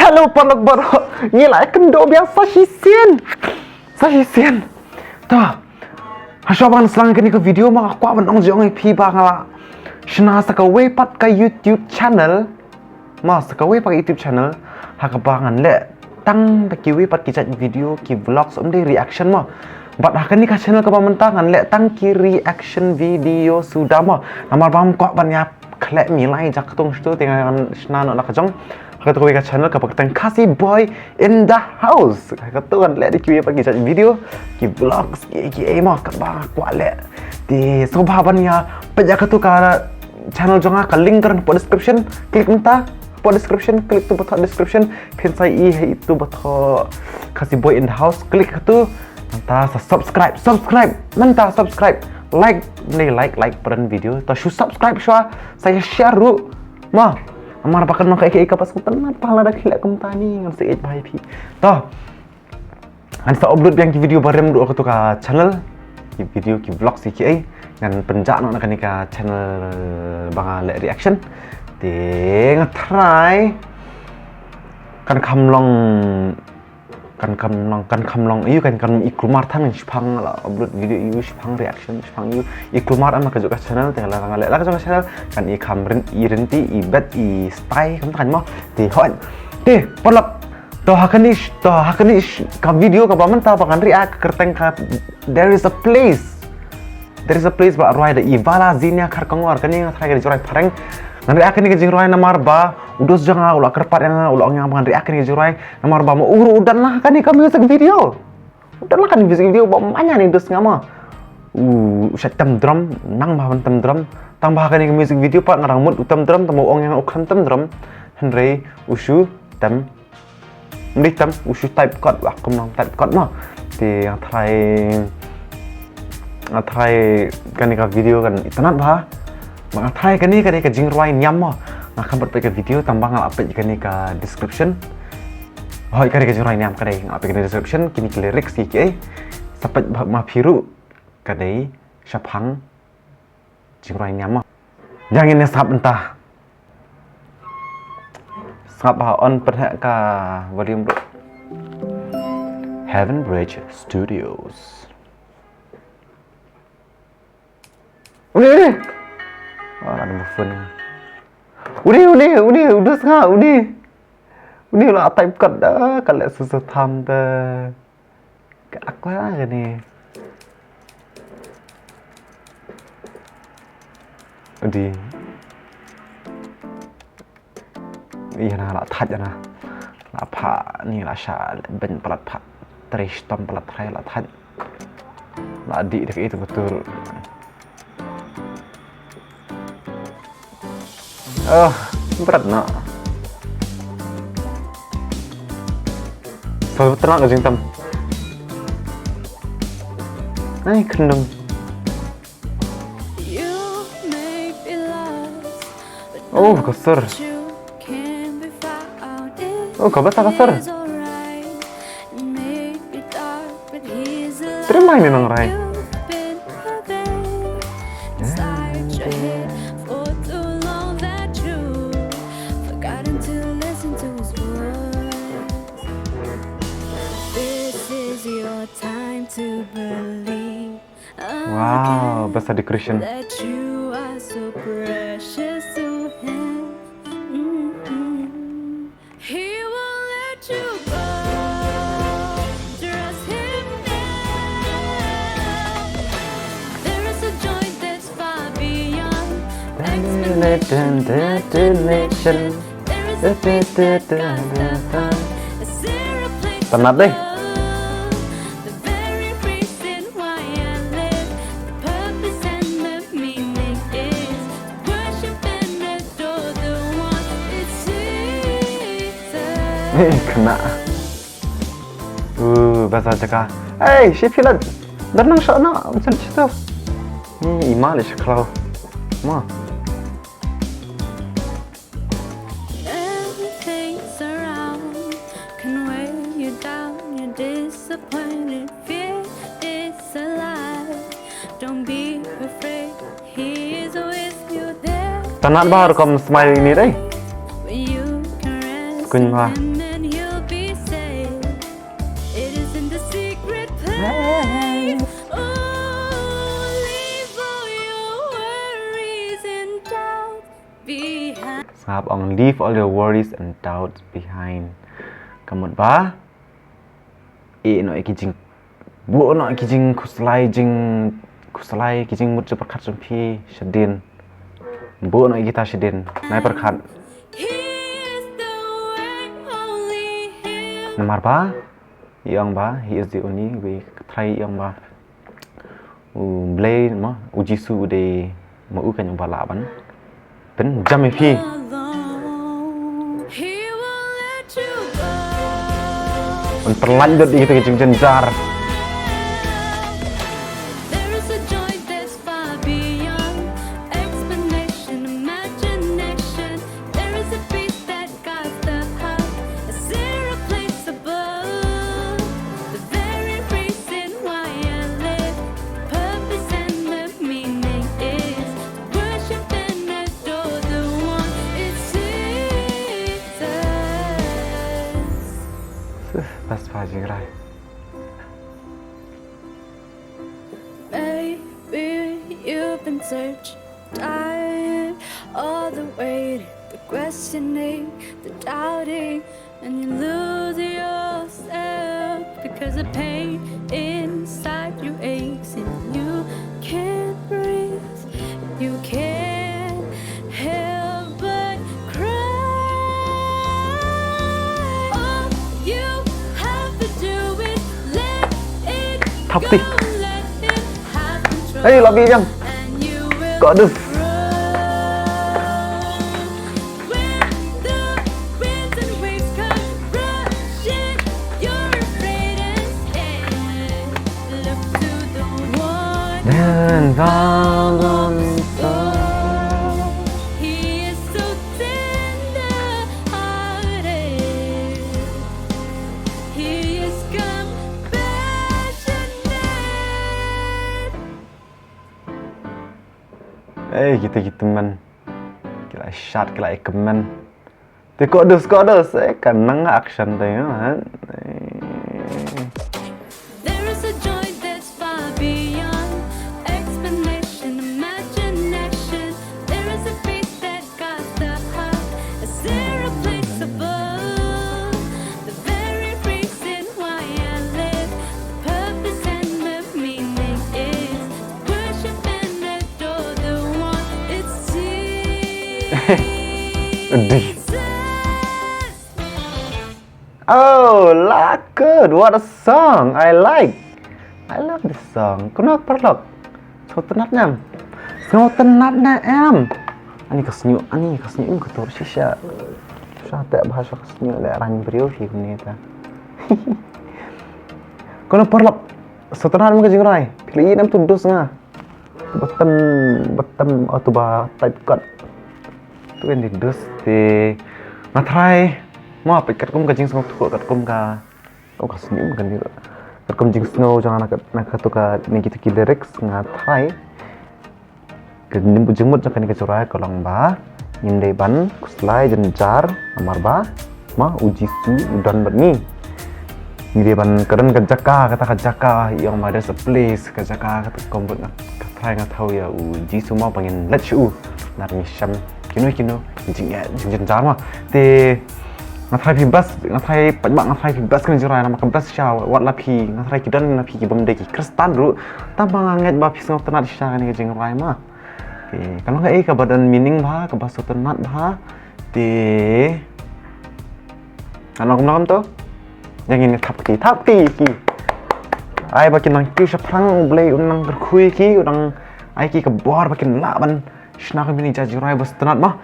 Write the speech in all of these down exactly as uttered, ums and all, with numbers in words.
Hello paralok baroh, ngi la ïakynduh biang sa shisien. Sa shisien. To. Hashwa ban sdang kane ka video ma nga kwah ban ong jong ïa phi ba nga la shna sa kawei pat ka YouTube channel. Ma sa kawei pat ka YouTube channel ha kaba ngan leh tang da kiwei pat ki jait video ki vlogs, ym dei reaction ma. Bad ha kane ka channel kaba mynta ngan leh tang ki reaction video suda ma. Namar ba ngam kwah ban ïa khleh milai jaktung shuh te ngan shna noh la ka jong. Ha katu kawei ka channel kaba kyrteng Khasi Boy in the House. Ha katu ngan leh da kiwei pat ki jait video, ki vlogs, ki, ki ei ma kaba kwah leh. Te sngewbha ban ïa peit ïa katu ka channel jong nga, ka link ka don hapoh description, click mynta hapoh description, click tu ba thoh description, phin sa ïohi ha itu ba thoh Khasi Boy in the House, click katu. Mynta sa subscribe, subscribe, mynta subscribe, like, ne like, like pran video, ta shu subscribe shuwa, sa ïa share ruh. Ma, namar ba kan ma ka ïa ka pas kumta na pa la da khileh kumta ni ngan sa ïeit bha ïa phi. To. Ngan sa upload biang ki video barim ruh ha katu ka channel. Ki video ki vlog ki ei. Ngan pynjah noh na kane ka channel ba nga leh reaction. Te nga try. Kan kham long, kan kham long, kan kham long. Ïu kan, kan i kulmar than ngan shipang la upload video ïu shipang reaction shipang ïu. I kulmar am la ka jong ka channel te la nga leh la ka jong ka channel. Kan i kham rin, i rynti, i bet, i style kumta kan mo. Te hoi. Te paralok. To ha kane sh-, to ha kane sh-, ka video kaba mynta ba ngan react ka kyrteng ka There is a place. There is a place ba rwai da i Vala Zinia Kharkongor, kane nga try ka jingrwai phareng. Ngan react kane ka jingrwai namar ba u dos jong nga u la kyrpad ïa nga, u la ong ïa nga ba ngan react kane ka jingrwai namar ba ma u ruh u don la ha kane ka music video. U don la ha kane ka music video ba ma ïa ne dos nga ma. U, u shu tem drum, nang ba ban tem drum. Tang ba ha kane ka music video pat nga dang mut u tem drum, tang ba u ong ïa nga u khlem tem drum. Hynrei u shu tem Ym dei tam, u shu type kot, ba kum nang type kot mo. Te nga try, nga try kane ka video kan itynnad bha. Ba nga try kane, kane ka jingrwai niam mo. Nga kham pat peit ka video tang ba nga la peit kane ka description. Hoi, kane ka jingrwai niam kane, nga peit kane description, kine ki lyrics ki ki ei. Sa peit bha ma phi ruh, ka dei shaphang jingrwai niam mo. Ïa ngin ïa sngap mynta. Sngap ha, on pynheh ka volume ruh. Heaven Bridge Studios. Une, une. Oh, la number phone. Une, une, une, u dos nga, une. Une la type kot da, ka leh susu tham da. Ka akwa kane. Udi. Ïa na la thait na. La pha ni la sha ben palat pha. Tre stom palat tre la thait. La di dek itu betul. Ah, berat nak. Selalu tenang aja tam. Ai, kendung. Oh, kasar. Oh, ka bata kasar. Terima ini nang rai. This is your time to believe. Wow, best decoration. That you are so precious to him. Mm-hmm. He won't let you go. Trust him now. There is a joy that's far beyond explanation. Imagination. There is a place. Tenat deh. The very reason why I live, the purpose and the meaning is to worship and adore the one. It's Jesus. Eh, kena. Uh, bahasa Jakarta. Eh, si Pilat. Dah nang syak nak macam situ. Hmm, imal is kalau. Ma. Everything's around can weigh you down. You're disappointed, fear is alive. Don't be afraid, he is with you there. Tanat ba rukom smile ini deh. You can rest Kun ba. In him and Sngap ong, leave all your worries and doubts behind. Ka mut ba, ïeh noh ïa ki jing, buh noh ïa ki jingkhuslai, jingkhuslai, ki jingmut jingpyrkhat jong phi shadien. Buh noh ïa kita shadien. Nai pyrkhat. Namar ba, ïa ong ba, he is the only way, ka Trai ïa ong ba. U Blei ma, u Jisu u dei ma u ka ïa ong ba lah ban pynjam ïa phi. Ban pynlait dot ïa kita ki jingjynjar. There is a joy that's far beyond explanation, imagination. There is a peace that guards the heart, it's irreplaceable. The very reason why I live, the purpose and the meaning is to worship and adore the one. It's Jesus. Best part, Jingrai. Maybe you've been searching, tired, all the waiting, the questioning, the doubting, and you lose yourself because the pain inside you aches and you can't breathe. You can't help but cry. All you have to do is let it Thap ti. Go, let it have control. Hey, labi jam. And you will Kau dus. When the winds and waves come rushing, you're afraid and scared. Look to the one. Then follow the Lord. He is so tender-hearted. He is compassionate. Eh, kita, kita man. Ki la shot, ki la comment. Te kau dus, kau dus, eh, kan nang action te, ha? Eh. There is a joy that's far beyond explanation, imagination. There is a peace that guards the heart, it's irreplaceable. The very reason why I live, the purpose and the meaning is worship and adore the one. It's Jesus. Dih. Oh, la kut, what a song. I like. I love this song. Kano paralok? Sngewtynnat ne em? Sngewtynnat ne em? Ani ka sniew, ani ka sniew im ka tur shisha. Sha te bha sha ka sniew le rang briew hi kumne ta. Kano paralok? Sngewtynnat ne em ka jingrwai? Phi la ïohi ne em tu dus nga. Bottom, bottom, oh, tu ba type cut. Tu kan di dus te nga try. Mo, peit katkum ka jingsngewthuh, katkum ka, oh, ka sniew kan di. Katkum jingsngew jong nga na ka, na katu ka, na kitu ki lyrics nga try. Ka jingmut jong kane ka jingrwai ka long ba ngim dei ban khuslai jynjar namar ba ma u Jisu u don bad ngi. Ngi dei ban, ka don ka jaka, kata ka jaka, ïa, ma, there's a place, ka jaka kata ka kombut, nga, ka trai nga thaw ïa u Jisu ma ba ngin leit sha u. Nar ngi shem kino kino jing, eh, jing, jynjar ma. Te nga trai phi best, nga trai paidbah, nga trai phi best kane ka jingrwai namar ka best shisha, wat la phi, nga trai ki don na phi ki bym dei ki Khristan ruh. Tang ba nga ngeit ba phi sngewtynnat shisha kane ka jingrwai ma. Te ka long kaei kaba don meaning bha, kaba sngewtynnat bha. Te nga long kumno kumto? Ïa ngin thap kti, thap kti ki. Ai ba kin nang kiew shaphrang, U Blei un nang kyrkhu ïa ki, un nang ai ki ka bor ba kin lah ban shna kumne ki jingrwai ba sngewtynnat ma.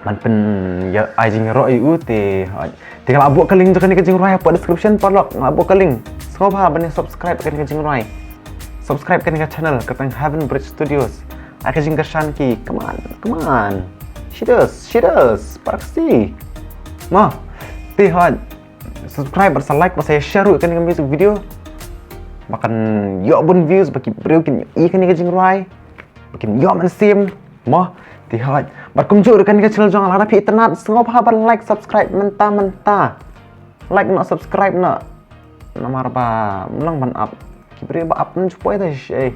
Ban pyn, ïa, ai jingïaroh ïa u te, ha, te nga la buh ka link jong kane ka jingrwai hapoh description paralok, nga la buh ka link. Sngewbha ban ïa subscribe kane ka jingrwai. Subscribe kane ka channel, ka tang Heaven Bridge Studios. Ai ka jingkyrshan ki, come on, come on. She does, she does. Para ka si. Ma, te hoi. Subscribe bad sa like bad sa share ruh kane ka music video. Ba kan ïoh bun views, ba ki briew kin ïohi kane ka jingrwai. Ba kin ïoh mynsiem, mo, te hoi. Bad kumjuh ruh kane ka channel jong nga, lada phi itynnad, sngewbha ban like, subscribe mynta mynta. Like noh, subscribe noh. Namar ba ym long ban ap. Ki briew ba ap ym ju poi te shi.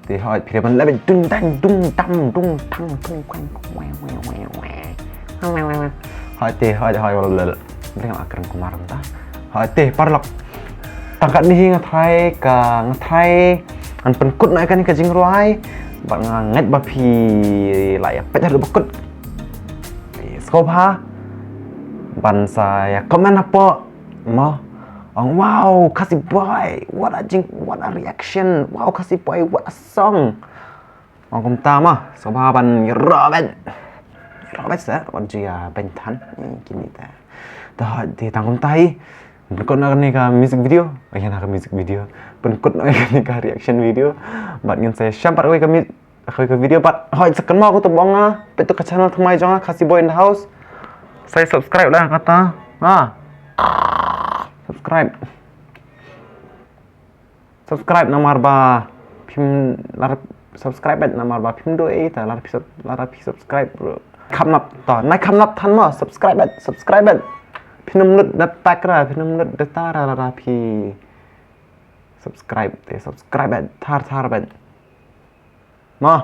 Te hoi phi ban leh dun dang dun dang dun dang dun dang. Hoi te hoi hoi lel. Bring akren kumar ta. Hoi te paralok. Tang katne hi nga trai ka nga trai ngan pynkut noh ïa kane ka jingrwai. Bad nga ngeit ba phi la ïa peit haduh ba kut. Te sngewbha ban sa ïa comment hapoh mo. Ong wow Khasi boy, what a jing, what a reaction. Wow Khasi boy, what a song. Ong kumta mo, sngewbha ban ïaroh beit. Ïaroh beit sa wat ju ïa beiñ than. Eh, kine ta. Ta hoi te tang kumta hi. Pynkut noh kane ka music video. Ïa na ka music video. Pynkut noh kane ka reaction video. Bad ngin sa ïashem pat kawei ka mi- kawei ka video bad hoi sa kynmaw ko to bong nga. Peit to ka channel thymmai jong nga Khasi boy in the house. Sa subscribe lah kata. Ha. Subscribe. Subscribe namar ba phim lar subscribe beit namar ba phim do ei ta lar phi sub- lar phi subscribe bro. Kham nap ta nai kham nap than mo subscribe beit subscribe beit. Phin ym lut da tak ra phin ym lut da ta ra lar phi subscribe te subscribe beit thar thar beit. Mo.